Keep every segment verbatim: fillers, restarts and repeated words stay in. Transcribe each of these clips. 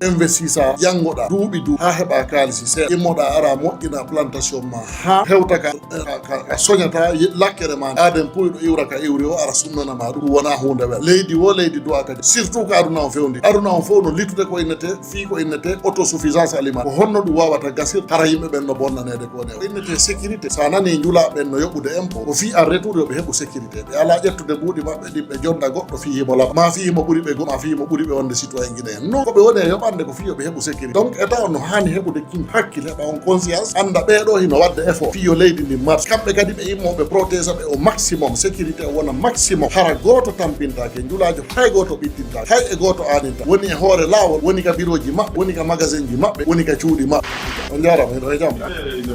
investisa, janngoɗa duuɓi du haa heɓa kaalisi seeɗa, immoɗa ara moƴƴina plantation ma haa hewta ka, ka, ka a soñata ye-, lakkere ma. Aden puy ɗo iwra ka iwri o ara sunnana ma ɗum wona huunde wel. Leydi wo leydi du'a ka, surtout ko aduna on fewndi. Aduna on fof no litude ko innete, fii ko innete autosuffisance alimentaire. Ko honno ɗum wawata gasir hara yimɓe ɓen no bonnaneede ko ne? Ko innete sécurité. Sa nani njula ɓen no yoɓude impôt, ko fii en retour yo ɓe heɓu sécurité. Ɓe alaa ƴettude mbuuɗi maɓɓe ɗin ɓe jonda goɗɗo fii himo laba, maa fii himo ɓuri ɓe go-, maa fii himo ɓuri ɓe wonde citoyen guinéen. Non, ko ɓe woni e yoɓande ko fii yo ɓe heɓu sécurité. Donc, État on no haani heɓude kin hakkil, heɓa on conscience, annda ɓee ɗoo hino waɗde effort fii yo leydi ndin marche. Kamɓe kadi ɓe immo ɓe protégea ɓe au maximum, sécurité o wona maximum. Hara gooto tampintaake, njulaajo hay gooto ɓittintaake, hay e gooto aaninta. Woni e hoore laawol, woni ka birooji maɓɓe, woni ka magasin ji maɓɓe, woni ka cuuɗi maɓɓe. On njaaraama, hiɗo e jam.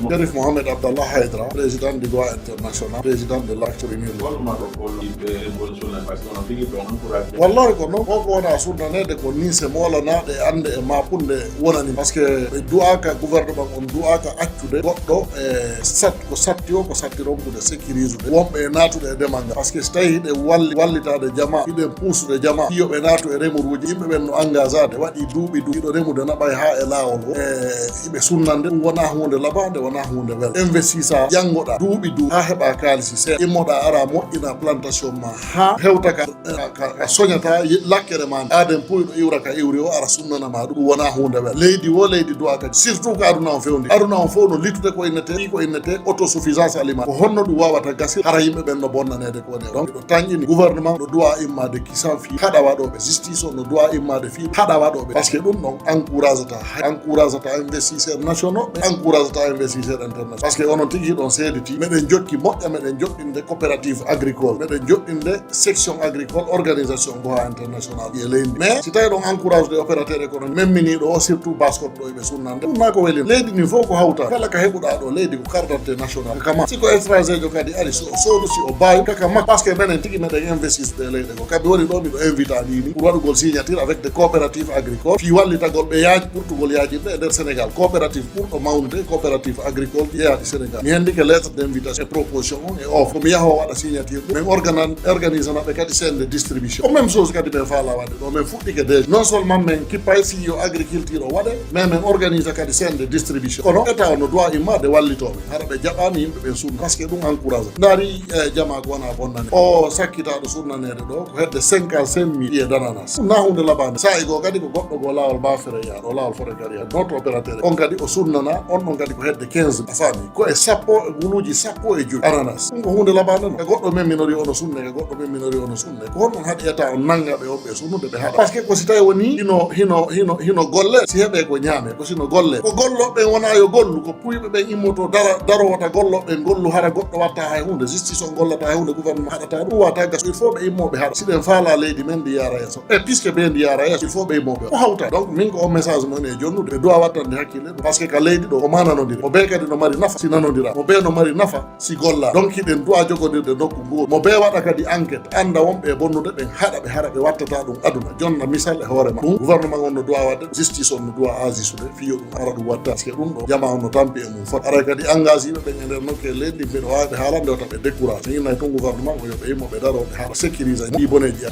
Sherif Mohamed Abdallah Haydara, président du Goa International, président de l'Actu Union. Holma ɗo holliɓe ngol sunna, par ce que on tigi ɗon encouragé. Wallahi ko non, ko ko wona sunnaneede ko ni se moolanaade e annde e maapunde wonani. Par ce que ɓe du'aaka, gouvernement on du'aaka accude goɗɗo e sat-, ko satti o, ko satti ronkude sécuriser wonɓe e naatude e demal ngal. Par ce que so tawi hiɗe walli-, wallitaade jama, hiɗen puusude jama, yo ɓe naatu e remuruuji, yimɓe ɓen no engagé de, waɗi duuɓi du-, hiɗo remude naɓay haa e laawol o. E, hiɓe sunnande, ɗum wona huunde labaande, wona huunde wel. Investisa, janngoɗa duuɓi du haa heɓa kaalisi seeɗa, immoɗa ara moƴƴina plantation ma haa hewta ka, ka, ka, ka soñata ye-, lakkere ma. Aden puy ɗo iwra ka iwri o ara sunnana ma ɗum wona huunde wel. Leydi wo leydi du'a ka, surtout ko aduna on fewndi. Aduna on fof no litude ko innete, ko innete autosuffisance alimentaire. Ko honno ɗum wawata gasir hara yimɓe ɓen no bonnaneede ko ne? Donc, ɗo tanƴini gouvernement no du'a immade kisan fii haɗa waɗoɓe, justice on no du'a immade fii haɗa waɗoɓe. Par ce que ɗum ɗon encouragata, encouragata investisseur nationaux, ɓe encouragata investisseur international. Par ce que onon tigi hiɗon seediti, meɗen jokki moƴƴa, meɗen joɗɗinde coopérative agricole, meɗen joɗɗinde section agricole, organisation Goa International e leydi. Mais si tawi ɗon encourage de opérateur économique, memminiɗo o, surtout Baskot ɗo, eɓe sunnande. Ɗum na ko weli. Leydi ni fof ko hawta. Kala ka heɓuɗa ɗo, leydi ko carte d'identité nationale. Kaka ma. Si ko étranger jo kadi ari, so o soodu, si o baawi, kaka ma. Par ce que menen tigi meɗen investir ɗe leyɗe ko. Kabi woni ɗo miɗo invita ɗi ni pour waɗugol signature avec des coopératives agricoles. Fii wallitagol ɓe yaaji ɓurtugol yaajirde e nder Sénégal. Coopérative ɓurɗo mawnude, coopérative agricole jeyaaɗi Sénégal. Mi hendike lettre d'invitation e proposition on e offre. Ko mi yaha o waɗa signature ɗum. Min organa-, organisana ɓe kadi chaîne de distribution. Ko même chose kadi min faala waɗde ɗo. Min fuɗɗike déjà. Non seulement min kippay fii yo agriculture o waɗe, mais min organisa kadi chaîne de distribution. Kono État o no doit immade wallitoo min. Hara ɓe jaɓaani yimɓe ɓen sunna. Par ce que ɗum encourage. Ndaari, eh, jama ko wona bonnani. O sakkitaaɗo sunnaneede ɗo ko hedde cinquante-cinq mille pieds d'ananas. Ɗum na huunde labaande. Saa'i goo kadi ko goɗɗo goo laawol Bafere yaha ɗo, laawol Fotokari yaha. Notre opérateur. On kadi o sunnana, on ɗon kadi ko hedde quinze mille. A faami? Ko e sappo, guluuji sappo e jowi ananas. Ɗum ko huunde labaande non. Ka goɗɗo memminori ono sunne, ka goɗɗo memminori ono sunne. Ko honɗum haɗi État on nannga ɓe on ɓe sunnude ɓe haɗa? Par ce que ko si tawi woni hino, hino, hino, hino golle, si heɓe ko ñaame, ko sino golle. Ko gollooɓe ɓen wona yo gollu, ko puyɓe ɓen immoto dara, darowata gollooɓe ɓen gollu hara goɗɗo watta hay huunde, justice on gollata hay huunde, gouvernement haɗata ɗum wata gas. Il faut ɓe immo ɓe haɗa. Si ɓen faala leydi men ndi yaara yeeso. E puisque ɓe ndi yaara yeeso, il faut ɓe immo ɓe. Ko hawta. Donc min ko on message mo ene jonnude. Ɓe doit wattande hakkille ɗum. Par ce que ka leydi ɗo, ko ma nanondire. Mo bee kadi no mari nafa, si nanondira. Mo bee no mari nafa, si golla. Donc hiɗen du'a jogodirde nokku ngoo. Mo bee waɗa kadi enquête, annda wonɓe e bonnude ɓen, haɗa ɓe hara ɓe wattata ɗum aduna. Jonna misal e hoore ma. Ɗum gouvernement on no du'a waɗde, justice on no du'a agisude, fii yo ɗum ara ɗum watta. Par ce que ɗum ɗo, jama on no tampi e mum fot. Aray kadi engagé ɓe ɓen e nder nokku e leydi, mbiɗo waawi ɓe haalande wata ɓe décourage. Mi innay tun gouvernement o yo ɓe immo ɓe daro, ɓe haɗa sécuriser ɗi boneeji.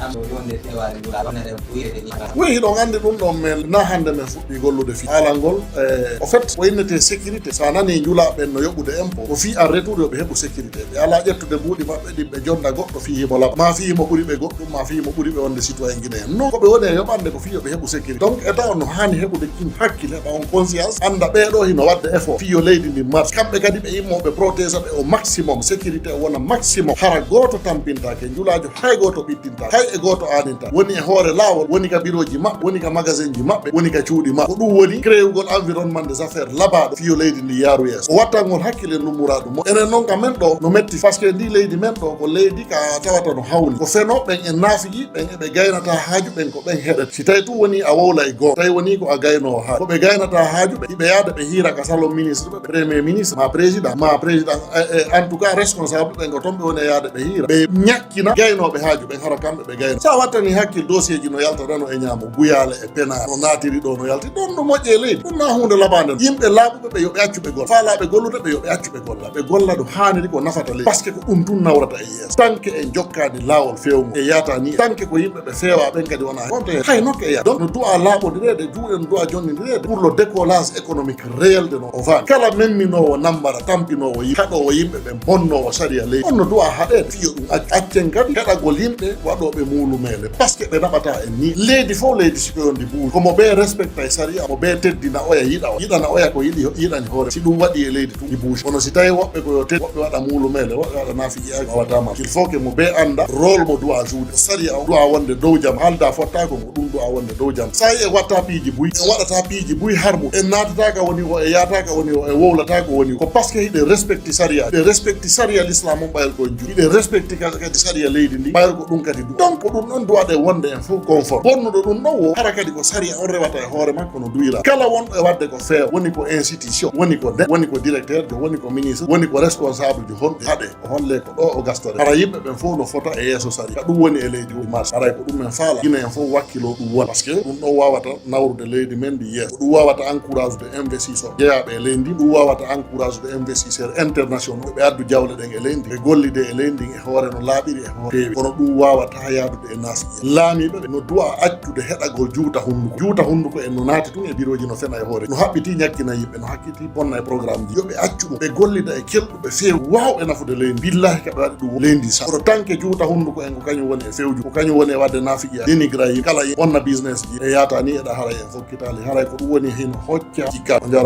Oui, hiɗon anndi ɗum ɗon, mais na hannde men fuɗɗi gollude fii haalangol. Eh, au fait, ko innete sécurité. Sa nani njula ɓen no yoɓude impôt, ko fii en retour yo ɓe heɓu sécurité. Ɓe alaa ƴettude mbuuɗi maɓɓe ɗin ɓe jonda goɗɗo fii himo laba, maa fii himo ɓuri ɓe goɗɗum, maa fii himo ɓuri ɓe wonde citoyen guinéen. Non, ko ɓe woni e yoɓande ko fii yo ɓe heɓu sécurité. Donc, État on no haani heɓude kin hakkil, heɓa on conscience, annda ɓee ɗoo hino waɗde effort fii yo leydi ndin marche. Kamɓe kadi ɓe immo ɓe protégea ɓe au maximum, sécurité o wona maximum. Hara gooto tampintaake, njulaajo hay gooto ɓittinta, hay e gooto aaninta. Woni e hoore laawol, woni ka birooji maɓɓe, woni ka magasin ji maɓɓe, woni ka cuuɗi maɓɓe. Ko ɗum woni créewgol environnement des affaires labaaɗo fii yo leydi ndi yaaru yeeso. O wattangol hakkille ndummuraaɗo mo. Enen non ka men ɗo no metti, par ce que ndi leydi men ɗo ko leydi ka tawata no hawni. Ko feno ɓen en naafigi, ɓen eɓe gaynata haaju, ɓen ko ɓen heɗet. Si tawi tun woni a wowlay goonga, tawi woni ko a gaynoowo haaju, ko ɓe gaynata haaju ɓe, hiɓe yaada ɓe hiira ka salon ministre ɓe, premier ministre, ma président, ma président, eh, eh, en tout cas responsable ɓen ko ton ɓe woni e yaade ɓe hiira. Ɓe ñakkina gaynooɓe haaju ɓen, hara kamɓe ɓe gayno. Sa wattani hakkil dossier ji no yalta nano e ñaamo, Guyaale e Pena, no naatiri ɗo, no yalti ɗon, no moƴƴi e leydi. Ɗum na huunde labaande. Yimɓe laaɓuɓe ɓe yo ɓe accu ɓe golla. Faalaaɓe gollude ɓe yo ɓe accu ɓe golla. Ɓe golla ɗo haaniri ko nafata leydi. Par ce que ko ɗum tun nawrata e yeeso. Tanke en jokkaani laawol feewngol e yaata ni. Tanke ko yimɓe ɓe feewaa ɓen kadi wona hay nokke e yaata. Donc no du'a laaɓuɓe Jokkondireede juuɗe no du'a jonndireede pour le décollage économique réel de nos vannes. Kala memminoowo nambara, tampinoowo yimɓe, haɗoowo yimɓe ɓen, bonnoowo sariya leydi, on no du'a haɗeede. Fiyo ɗum ac-, accen kadi heɗagol yimɓe waɗooɓe muulumeele, parce que ɓe naɓataa en nii. Leydi fof leydi si ko yondi buuɗi, ko mo ɓe respecta e sariya, mo ɓe teddina oya, yiɗa o, yiɗana oya ko yiɗi, yiɗani hoore. Si ɗum waɗi e leydi tun, ɗi buusi. Kono si tawi woɓɓe ko yo teddi, woɓɓe waɗa muulumeele, woɓɓe waɗa naafiya, a waɗataa ma. Il faut que mo ɓe annda rôle mo du'a jouer. Sariya o du'a wonde dow jam, haalda fottaako ngo, ɗum du'a wonde dow jam. Sa e watta piiji buy, en waɗata piiji buy harmu. En naatata ka woni o, e yaata ka woni o, e wowlata ko woni o. Ko parce que hiɗen respecti sariya. Hiɗen respecti sariya l'islam on ɓayri ko en juuɗe. Hiɗen respecti ka-, kadi sariya leydi ndi ɓayri ko ɗum kadi du. Donc ko ɗum ɗon du'aɗen wonde en fof conforme. Bonnuɗo ɗum ɗon wo, hara kadi ko sariya on rewata e hoore makko no duyra. Kala wonɗo e waɗde ko feewa, woni ko institution, woni ko nde, woni ko directeur de, woni ko ministre, woni ko responsable de honɓe haɗe. O holle ko ɗo o gastore. Hara yimɓe ɓen fof no fota e yeeso sariya. Ka ɗum woni e leydi o marché. Haray ko ɗum men faala. Ina en fof wakkilo ɗum wona. Parce que ɗum ɗon wawata nawrude leydi men ndi yeeso. Ko ɗum wawata encourage de investisseur. Jeyaaɓe e leydi ndi. Ɗum wawata encourage de investisseur international. Ɓe addu jawle ɗen e leydi ndi. Ɓe gollide e leydi ndi e hoore no laaɓiri e hoore feewi. Kono ɗum wawata yaadude e naasi. Laamiiɓe ɓe no du'a accude heɗagol juuta hunduko. Juuta hunduko en no naati tun e birooji no fena e hoore. No haɓɓiti ñakkina yimɓe, no hakkiti bonna e programme ji. Yo ɓe accu ɗum. Ɓe gollida e kelɗuɓe feewi. Waawɓe nafude leydi. Billahi ka ɓe waɗi ɗum leydi sa. Kono tanke juuta hunduko en ko kañum woni e fewju. Ko kañum woni e wadde nafiya. Dénigrer yimɓe. Kala bonna business ji. E yaata ni eɗa haray en fokkitali. Haray ko ɗum woni hino hocca jikka. On jara.